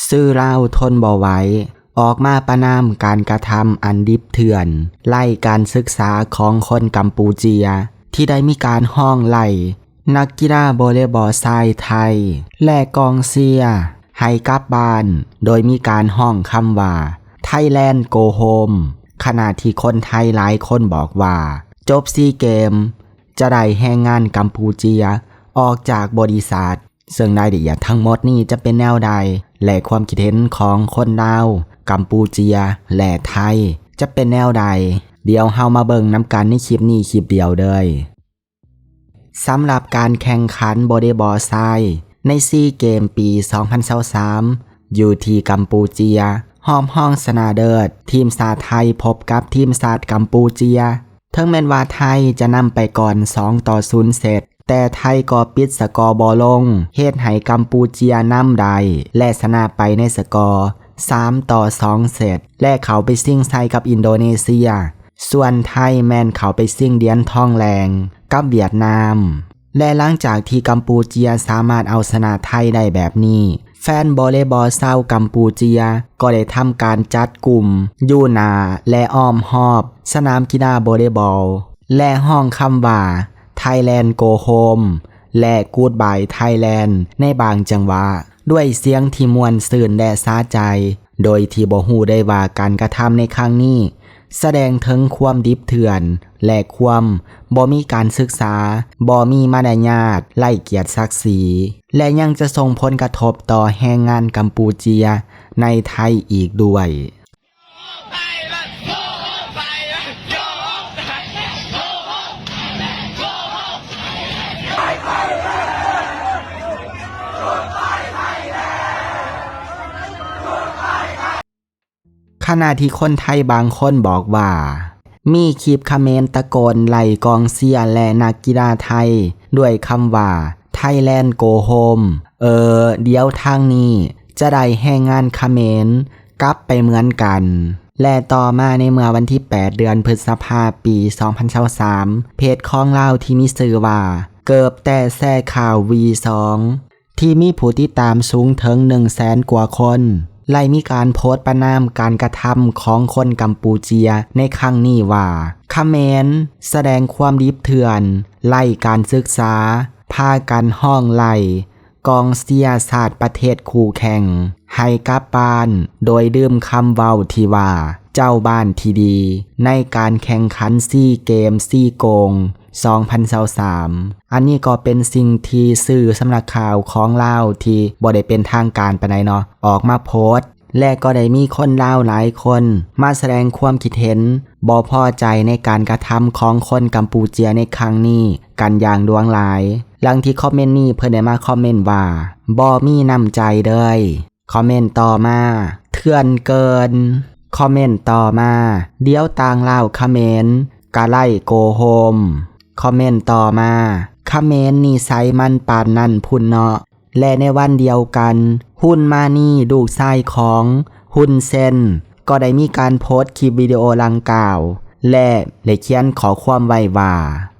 ສື່ລາວທົນບໍ່ໄຫວ ອອກມາປະນາມການກະທຳອັນດິບເຖື່ອນ, ໄຮ້ການສຶກສາຂອງຄົນກຳປູເຈຍ ທີ່ໄດ້ມີການຮ້ອງໄລ່ນັກກິລາໂວເລບອລຊາຍໄທ ແລະ ກອງເຊຍໃຫ້ກັບບ້ານ, ໂດຍມີການຮ້ອງຄຳວ່າ Thailand Go Home ຂະນະທີ່ຄົນໄທຫຼາຍຄົນບອກວ່າ ຈົບຊີເກມ ຈະໄດ້ແຮງງານກຳປູເຈຍອອກຈາກບໍລິສັດ. ເຊິ່ງລາຍລະອຽດທັງໝົດນີ້ຈະເປັນແນວໃດ ແລະ ຄວາມຄິດເຫັນຂອງຄົນລາວ, ກຳປູເຈຍ ແລະ ໄທ ຈະເປັນແນວໃດ, ດຽວເຮົາມາເບິ່ງນຳກັນໃນຄລິບນີ້ຄລິບດຽວເລີຍ. ສຳລັບການແຂ່ງຂັນໂວເລບອລຊາຍໃນຊີເກມປີສອງພັນຊາວສາມ ຢູ່ທີ່ກຳປູເຈຍ, ຮອບຮອງຊະນະເລີດ ທີມຊາດໄທພົບກັບທີມຊາດກຳປູເຈຍ. ເຖິງແມ່ນວ່າໄທຈະນຳໄປກ່ອນສອງຕໍ່ສູນເຊັດ, ແຕ່ໄທກໍປິດສະກໍບໍ່ລົງ, ເຮັດໃຫ້ກຳປູເຈຍນຳໄດ້ ແລະ ຊະນະໄປໃນສະກໍສາມຕໍ່ສອງເຊັດ ແລະ ເຂົ້າໄປຊິງໄຊກັບອິນໂດເນເຊຍ. ສ່ວນໄທແມ່ນເຂົ້າໄປຊິງຫຼຽນທອງແດງກັບຫວຽດນາມ. ແລະ ຫຼັງຈາກທີ່ກຳປູເຈຍສາມາດເອົາຊະນະໄທໄດ້ແບບນີ້, ແຟນໂວເລບອລຊາວກຳປູເຈຍກໍໄດ້ທຳການຈັດກຸ່ມຢູ່ໜ້າ ແລະ ອ້ອມຮອບສະໜາມກິລາໂວເລບອລ ແລະ ຮ້ອງຄຳວ່າ Thailand Go Home ແລະ Goodbye Thailand ໃນບາງຈັງຫວະ ດ້ວຍສຽງທີ່ມ່ວນຊື່ນ ແລະ ສະໃຈ, ໂດຍທີ່ບໍ່ຮູ້ໄດ້ວ່າການກະທຳໃນຄັ້ງນີ້ ສະແດງເຖິງຄວາມດິບເຖື່ອນ ແລະ ຄວາມບໍ່ມີການສຶກສາ, ບໍ່ມີມາລະຍາດ, ໄຮ້ກຽດສັກສີ ແລະ ຍັງຈະສົ່ງຜົນກະທົບຕໍ່ແຮງງານກຳປູເຈຍໃນໄທອີກດ້ວຍ. ຂະນະທີ່ຄົນໄທບາງຄົນບອກວ່າ ມີຄລິບຂະເໝນຕະໂກນໄລ່ກອງເຊຍ ແລະ ນັກກິລາໄທດ້ວຍຄຳວ່າ Thailand Go Home ເອີ ດຽວທາງນີ້ຈະໄດ້ແຮງງານຂະເໝນກັບໄປເໝືອນກັນ. ແລະ ຕໍ່ມາໃນເມື່ອວັນທີແປດ ເດືອນພຶດສະພາ ປີສອງພັນຊາວສາມ ເພຈຂອງລາວທີ່ມີຊື່ວ່າ ເກີບແຕ່ແຊຂ່າວ V ສອງ ທີ່ມີຜູ້ຕິດຕາມສູງເຖິງໜຶ່ງແສນກວ່າຄົນ ໄດ້ມີການໂພສປະນາມການກະທຳຂອງຄົນກຳປູເຈຍໃນຄັ້ງນີ້ວ່າ ຂະເໝນສະແດງຄວາມດິບເຖື່ອນ, ໄຮ້ການສຶກສາ, ພາກັນຮ້ອງໄລ່ກອງເຊຍຊາດປະເທດຄູ່ແຂ່ງໃຫ້ກັບບ້ານ ໂດຍລືມຄຳເວົ້າທີ່ວ່າ ເຈົ້າບ້ານທີ່ດີ ໃນການແຂ່ງຂັນຊີເກມຊີໂກງ ສອງພັນຊາວສາມ. ອັນນີ້ກໍເປັນສິ່ງທີ່ສື່ສຳນັກຂ່າວຂອງລາວທີ່ບໍ່ໄດ້ເປັນທາງການປານໃດເນາະ ອອກມາໂພສ ແລະ ກໍໄດ້ມີຄົນລາວຫຼາຍຄົນມາສະແດງຄວາມຄິດເຫັນບໍ່ພໍໃຈໃນການກະທຳຂອງຄົນກຳປູເຈຍໃນຄັ້ງນີ້ກັນຢ່າງຫຼວງຫຼາຍ. ດັ່ງທີ່ຄອມເມັນນີ້ເພິ່ນໄດ້ມາຄອມເມັນວ່າ ບໍ່ມີນ້ຳໃຈເລີຍ. ຄອມເມັນຕໍ່ມາ ເຖື່ອນເກີນ. ຄອມເມັນຕໍ່ມາ ດຽວຕ່າງລາວຂະເໝນກະໄລ່ໂກໂຮມ. ຄອມເມັນຕໍ່ມາ ຂະເໝນນິໄສມັນປານນັ້ນພຸ້ນເນາະ. ແລະ ໃນວັນດຽວກັນ ຮຸນມານີ ລູກຊາຍຂອງຮຸນເຊັນ ກໍໄດ້ມີການໂພສຄລິບວິດີໂອດັ່ງກ່າວ ແລະ ໄດ້ຂຽນຂໍ້ຄວາມໄວ້ວ່າ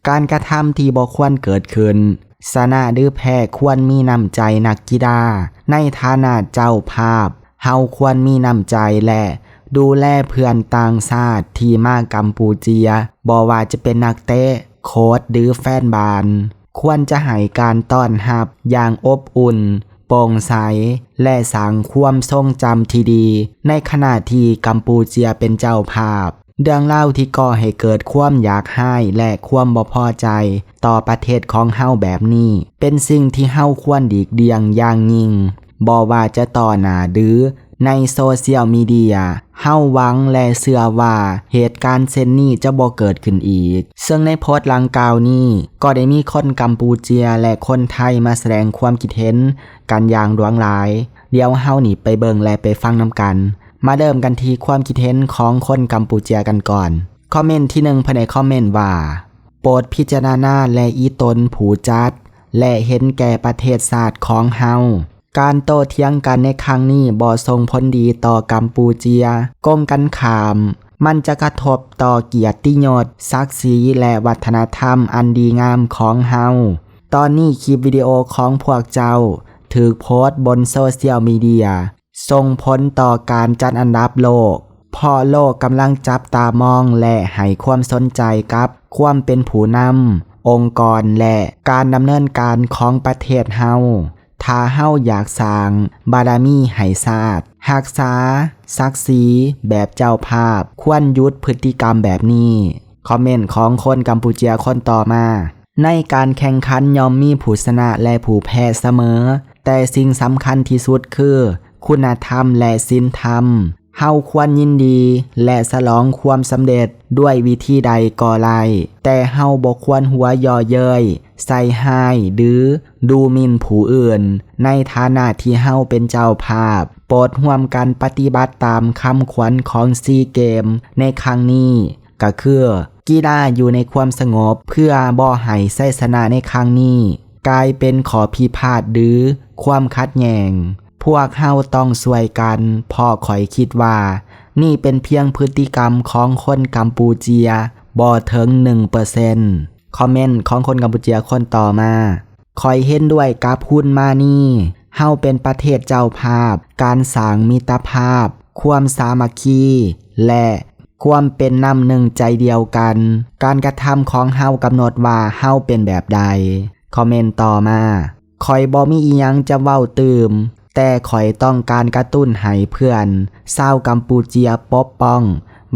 ການກະທຳທີ່ບໍ່ຄວນເກີດຂຶ້ນ ຊະນະຫຼືແພ້ຄວນມີນ້ຳໃຈນັກກິລາ. ໃນຖານະເຈົ້າພາບ ເຮົາຄວນມີນ້ຳໃຈ ແລະ ດູແລເພື່ອນຕ່າງຊາດທີ່ມາກຳປູເຈຍ, ບໍ່ວ່າຈະເປັນນັກເຕະ, ໂຄດ ຫຼື ແຟນບານ, ຄວນຈະໃຫ້ການຕ້ອນຮັບຢ່າງອົບອຸ່ນ, ໂປ່ງໃສ ແລະ ສ້າງຄວາມຊົງຈຳທີ່ດີ ໃນຂະນະທີ່ກຳປູເຈຍເປັນເຈົ້າພາບ. ເລື່ອງລາວທີ່ກໍ່ໃຫ້ເກີດຄວາມຢາກຮ້າຍ ແລະ ຄວາມບໍ່ພໍໃຈຕໍ່ປະເທດຂອງເຮົາແບບນີ້ ເປັນສິ່ງທີ່ເຮົາຄວນຫຼີກລ່ຽງຢ່າງຍິ່ງ, ບໍ່ວ່າຈະຕໍ່ໜ້າ ຫຼື ໃນໂຊຊຽວມີເດຍ. ເຮົາຫວັງ ແລະ ເຊື່ອວ່າເຫດການເຊັ່ນນີ້ຈະບໍ່ເກີດຂຶ້ນອີກ. ເຊິ່ງໃນໂພສດັ່ງກ່າວນີ້ ກໍໄດ້ມີຄົນກຳປູເຈຍ ແລະ ຄົນໄທມາສະແດງຄວາມຄິດເຫັນກັນຢ່າງຫຼວງຫຼາຍ. ດຽວເຮົານີ້ໄປເບິ່ງ ແລະ ໄປຟັງນຳກັນ. ມາເລີ່ມກັນທີ່ຄວາມຄິດເຫັນຂອງຄົນກຳປູເຈຍກັນກ່ອນ. ຄອມເມັນທີໜຶ່ງ ເພິ່ນໄດ້ຄອມເມັນວ່າ ໂປດພິຈາລະນາແລະອີຕົນຜູ້ຈັດ ແລະ ເຫັນແກ່ປະເທດຊາດຂອງເຮົາ. ການໂຕ້ຖຽງກັນໃນຄັ້ງນີ້ບໍ່ສົ່ງຜົນດີຕໍ່ກຳປູເຈຍ, ກົງກັນຂ້າມ, ມັນຈະກະທົບຕໍ່ກຽດຕິຍົດ, ສັກສີ ແລະ ວັດທະນະທຳອັນດີງາມຂອງເຮົາ. ຕອນນີ້ຄລິບວິດີໂອຂອງພວກເຈົ້າຖືກໂພສບນໂຊຊຽວມີເດຍ. ສົ່ງຜົນຕໍ່ການຈັດອັນດັບໂລກ ເພາະໂລກກຳລັງຈັບຕາມອງ ແລະ ໃຫ້ຄວາມສົນໃຈກັບຄວາມເປັນຜູ້ນຳ, ອົງກອນ ແລະ ການດຳເນີນການຂອງປະເທດເຮົາ. ຖ້າເຮົາຢາກສ້າງບາລະມີໃຫ້ຊາດ, ຮັກສາສັກສີແບບເຈົ້າພາບ, ຄວນຢຸດພຶດຕິກຳແບບນີ້. ຄອມເມັນຂອງຄົນກຳປູເຈຍຄົນຕໍ່ມາ. ໃນການແຂ່ງຂັນຍ່ອມມີຜູ້ຊະນະ ແລະ ຜູ້ແພ້ສະເໝີ, ແຕ່ສິ່ງສຳຄັນທີ່ສຸດຄືຄຸນນະທຳ ແລະ ສິນທຳ. ເຮົາຄວນຍິນດີ ແລະ ສະຫຼອງຄວາມສຳເລັດດ້ວຍວິທີໃດກໍໄດ້, ແຕ່ເຮົາບໍ່ຄວນຫົວເຍາະເຍີ້ຍ, ໃສ່ຮ້າຍ ຫຼື ດູໝິ່ນຜູ້ອື່ນ ໃນຖານະທີ່ເຮົາເປັນເຈົ້າພາບ. ໂປດຮ່ວມກັນປະຕິບັດຕາມຄຳຂວັນຂອງຊີເກມໃນຄັ້ງນີ້ ກໍຄື ກິລາຢູ່ໃນຄວາມສະຫງົບ ເພື່ອບໍ່ໃຫ້ໄຊຊະນະໃນຄັ້ງນີ້ກາຍເປັນຂໍ້ພິພາດ ຫຼື ຄວາມຂັດແຍ່ງ. ພວກເຮົາຕ້ອງຊ່ວຍກັນ, ເພາະຂ້ອຍຄິດວ່ານີ້ເປັນພຽງພຶດຕິກຳຂອງຄົນກຳປູເຈຍບໍ່ເຖິງໜຶ່ງເປີເຊັນ. ຄອມເມັນຂອງຄົນກຳປູເຈຍຄົນຕໍ່ມາ. ຂ້ອຍເຫັນດ້ວຍກັບຄຸນມານີ. ເຮົາເປັນປະເທດເຈົ້າພາບ, ການສ້າງມິດຕະພາບ, ຄວາມສາມັກຄີ ແລະ ຄວາມເປັນນ້ຳໜຶ່ງໃຈດຽວກັນ. ການກະທຳຂອງເຮົາກຳນົດວ່າເຮົາເປັນແບບໃດ. ຄອມເມັນຕໍ່ມາ. ຂ້ອຍບໍ່ມີອີ່ຫຍັງຈະເວົ້າຕື່ມ, ແຕ່ຂ້ອຍຕ້ອງການກະຕຸ້ນໃຫ້ເພື່ອນຊາວກຳປູເຈຍປົກປ້ອງ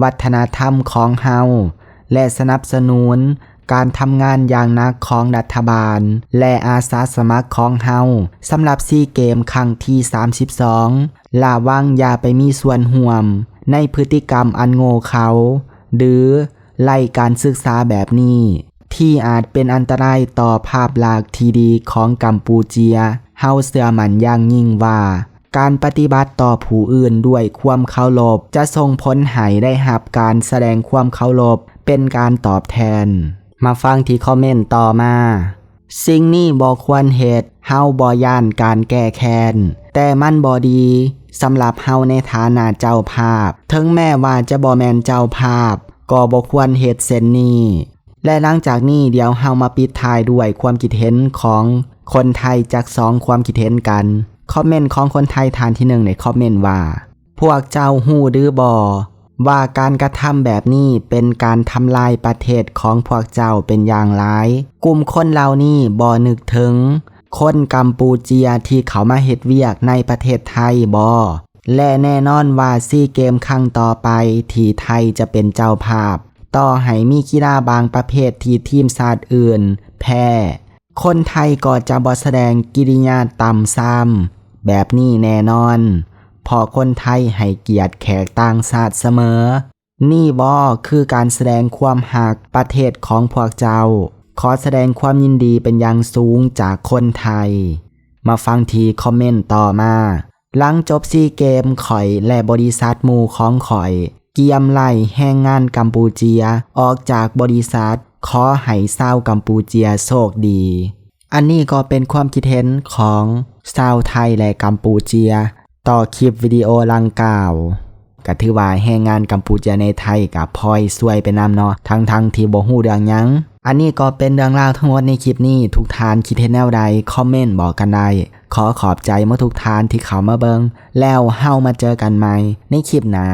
ວັດທະນະທຳຂອງເຮົາ ແລະ ສະໜັບສະໜູນການທຳງານຢ່າງໜັກຂອງລັດຖະບານ ແລະ ອາສາສະໝັກຂອງເຮົາ. ສຳລັບຊີເກມຄັ້ງທີສາມສິບສອງ ລະວັງຢ່າໄປມີສ່ວນຮ່ວມໃນພຶດຕິກຳອັນໂງ່ເຂົາ ຫຼື ໄຮ້ການສຶກສາແບບນີ້ ທີ່ອາດເປັນອັນຕະລາຍຕໍ່ພາບລັກທີ່ດີຂອງກຳປູເຈຍ. ເຮົາເຊື່ອໝັ້ນຢ່າງຍິ່ງວ່າ ການປະຕິບັດຕໍ່ຜູ້ອື່ນດ້ວຍຄວາມເຄົາລົບ ຈະສົ່ງຜົນໃຫ້ໄດ້ຮັບການສະແດງຄວາມເຄົາລົບເປັນການຕອບແທນ. ມາຟັງທີ່ຄອມເມັນຕໍ່ມາ. ສິ່ງນີ້ບໍ່ຄວນເຮັດ, ເຮົາບໍ່ຢ້ານການແກ້ແຄ້ນ, ແຕ່ມັນບໍ່ດີສຳລັບເຮົາໃນຖານະເຈົ້າພາບ. ເຖິງແມ້ວ່າຈະບໍ່ແມ່ນເຈົ້າພາບ, ກໍບໍ່ຄວນເຮັດເຊັ່ນນີ້. ແລະ ຫຼັງຈາກນີ້, ດຽວເຮົາມາປິດທ້າຍດ້ວຍຄວາມຄິດເຫັນຂອງຄົນໄທຈັກສອງຄວາມຄິດເຫັນກັນ. ຄອມເມັນຂອງຄົນໄທທ່ານທີໜຶ່ງ ໄດ້ຄອມເມັນວ່າ, ພວກເຈົ້າຮູ້ຫຼືບໍ່ວ່າການກະທຳແບບນີ້ເປັນການທຳລາຍປະເທດຂອງພວກເຈົ້າເປັນຢ່າງຫຼາຍ? ກຸ່ມຄົນເຫຼົ່ານີ້ບໍ່ນຶກເຖິງຄົນກຳປູເຈຍທີ່ເຂົ້າມາເຮັດວຽກໃນປະເທດໄທບໍ? ແລະ ແນ່ນອນວ່າຊີເກມຄັ້ງຕໍ່ໄປທີ່ໄທຈະເປັນເຈົ້າພາບ, ຕໍ່ໃຫ້ມີກິລາບາງປະເພດທີ່ທີມຊາດອື່ນແພ້, ຄົນໄທກໍຈະບໍ່ສະແດງກິລິຍາຕ່ຳຊາມແບບນີ້ແນ່ນອນ, ເພາະຄົນໄທໃຫ້ກຽດແຂກຕ່າງຊາດສະເໝີ. ນີ້ບໍຄືການສະແດງຄວາມຮັກປະເທດຂອງພວກເຈົ້າ? ຂໍສະແດງຄວາມຍິນດີເປັນຢ່າງສູງຈາກຄົນໄທ. ມາຟັງທີ່ຄອມເມັນຕໍ່ມາ. ຫຼັງຈົບຊີເກມ, ຂ້ອຍ ແລະ ບໍລິສັດໝູ່ຂອງຂ້ອຍກຽມໄລ່ແຮງງານກຳປູເຈຍອອກຈາກບໍລິສັດ. ຂໍໃຫ້ຊາວກຳປູເຈຍໂຊກດີ. ອັນນີ້ກໍເປັນຄວາມຄິດເຫັນຂອງຊາວໄທ ແລະ ກຳປູເຈຍ ຕໍ່ຄລິບວິດີໂອດັ່ງກ່າວ. ກະຖືວ່າແຮງງານກຳປູເຈຍໃນໄທກະພອຍຊວຍໄປນຳເນາະ, ທັງໆທີ່ບໍ່ຮູ້ເລື່ອງຫຍັງ. ອັນນີ້ກໍເປັນເລື່ອງລາວທັງໝົດໃນຄລິບນີ້. ທຸກທ່ານຄິດເຫັນແນວໃດ? ຄອມເມັນບອກກັນໄດ້. ຂໍຂອບໃຈໝົດທຸກທ່ານທີ່ເຂົ້າມາເບິ່ງ, ແລ້ວເຮົາມາເຈີກັນໃໝ່ໃນຄລິບໜ້າ.